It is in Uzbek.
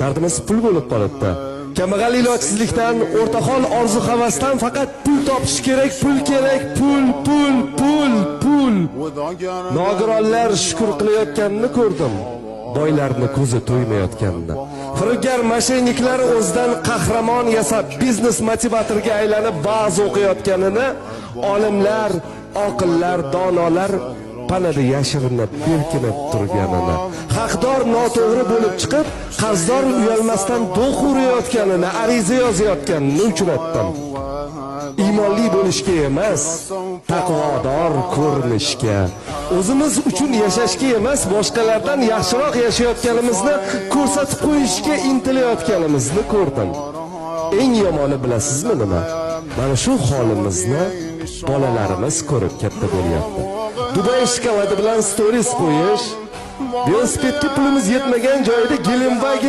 Dardimiz pul bo'lib qolibdi. Kambag'al ilojsizlikdan, o'rtahol orzu havasdan faqat pul topish kerak, pul kerak, pul, pul, pul, pul. Nogironlar shukur qilayotganini ko'rdim. Boylarni ko'zi to'ymayotganini. Firibgar moshenniklar o'zidan qahramon yasab, biznes motivatorga aylanib va'z o'qiyotganini, olimlar, oqillar, donolar panada yashirinib, berkinib turganini, haqdor noto'g'ri bo'lib chiqib, qarzdor uyalmasdan do'q urayotganini, ariza yozayotganini uchratdim. Iymonli bo'lishga emas, taqvodor ko'rinishga, o'zimiz uchun yashashga emas, boshqalardan yaxshiroq yashayotganimizni ko'rsatib qo'yishga intilayotganimizni ko'rdim. Eng yomoni bilasizmi nima? Mana shu holimizni bolalarimiz ko'rib katta bo'lyapti. Dubay shokoladi bilan stories qo'yish, velosipedga pulimiz yetmagan joyda Gelenwagen